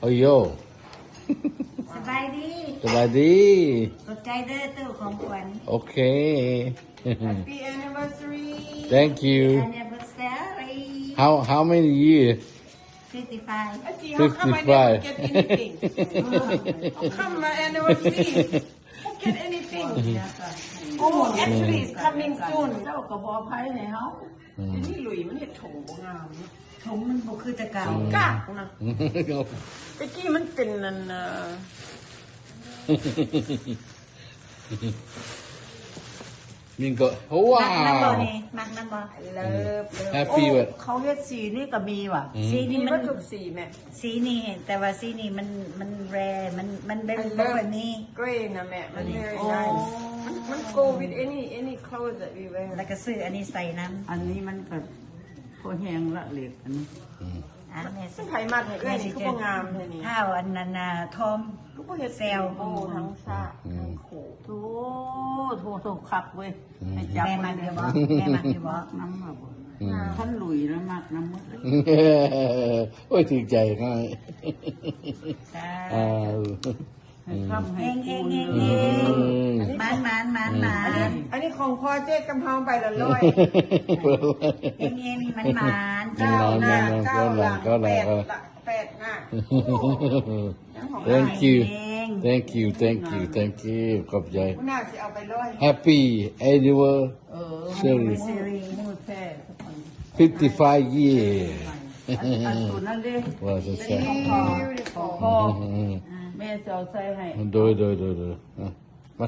ໂອ້ໂຢ ສະບາຍດີ ສະບາຍດີ ຂອບໃຈເດີຕູ້ຂອງຂວັນ ໂອເຄ Happy anniversary Thank you Anniversary How how many years fifty-five I see how come I never get anything How come my anniversary Who get anything Oh actually it's coming soon ເຈົ້າກໍບໍ່ໃຜໃຫ້ເຮົາ ອືມ ນີ້ລຸຍມັນເຮັດຖົງບໍ່ງາມເນາະ ຖົງມັນບໍ່ຄືແຕ່ເກົ່າ ອືມ ກາກນະ ແຕ່ກີ້ມັນເປັນອັນ ເອີ ມິງກໍ ໂອ້ ວ້າວ ມັກນຳບໍ່ນີ້ ມັກນຳບໍ່ ເລີບ ເລີບ Happy ໂອ້ ເຂົາເຮັດສີນີ້ກໍມີຫວາ ອືມ ສີນີ້ມັນ ມີເບິດທຸກສີແມ່ ສີນີ້ ແຕ່ວ່າສີນີ້ມັນ ມັນແຣ ມັນ ມັນເປັນ I love ບໍ່ຄ່ອຍມີ gray ນະແມ່ ມັນ very nice ມັນ ມັນ go with any any clothes that we wear ແລ້ວກໍຊື້ອັນນີ້ໃສ່ນຳ ອັນນີ້ມັນກໍພໍແຮງລະເລັກອັນນີ້ ອືມ ອ່ະ ແມ່ ມັນໃຜມັກໃຫ້ເອື້ອຍນີ້ຄືບໍ່ງາມແທ້ນີ້ ພ້າວອັນນັ້ນນະ ທອມ ຄືບໍ່ເຮັດແຊວ ໂອ້ ທັງຊາ ອືມ ທັງໂຄ ໂອ້ ໂທ້ ໂທ້ ຄັກເວີຍ ອືມ ໃຫ້ຈັບ ແມ່ມັກຢູ່ບໍ່ ແມ່ມັກຢູ່ບໍ່ ມັກນຳບໍ່ ອືມ ຄັນລຸຍແລ້ວມັກນຳໝົດ ໂອ້ຍ ຖືກໃຈງ່າຍ ສາທຸ ເອີ ໃຫ້ຄ້ຳໃຫ້ຄູນ ເຮງໆ ເຮງໆ ອືມ ໝານໆ ໝານໆ ອັນນີ້ ອັນນີ້ຂອງພໍ່ເຈກຳເຮົາໃບລະຮ້ອຍ ເຮງໆ ໝານໆ ເຈົ້າໜ້າ ເຈົ້າຫຼັງ ເຈົ້າຫຼັງ ເຈົ້າຫຼັງ ແປດ ເອີ ແປດໜ້າ Thank you Thank you Thank you Thank you ຂອບໃຈ ໜ້າຊິເອົາໄປຮ້ອຍ Happy anniversary ເອີ fifty-five year ອັນ ອັນໂຕນັ້ນເດ້ ວ່າຊັ້ນ ຂອງພໍ່ ຂອງພໍ່ ອືມ ແມ່ຊິເອົາໃສ່ໃຫ້ ໂດຍ ໂດຍ ໂດຍ ໂດຍ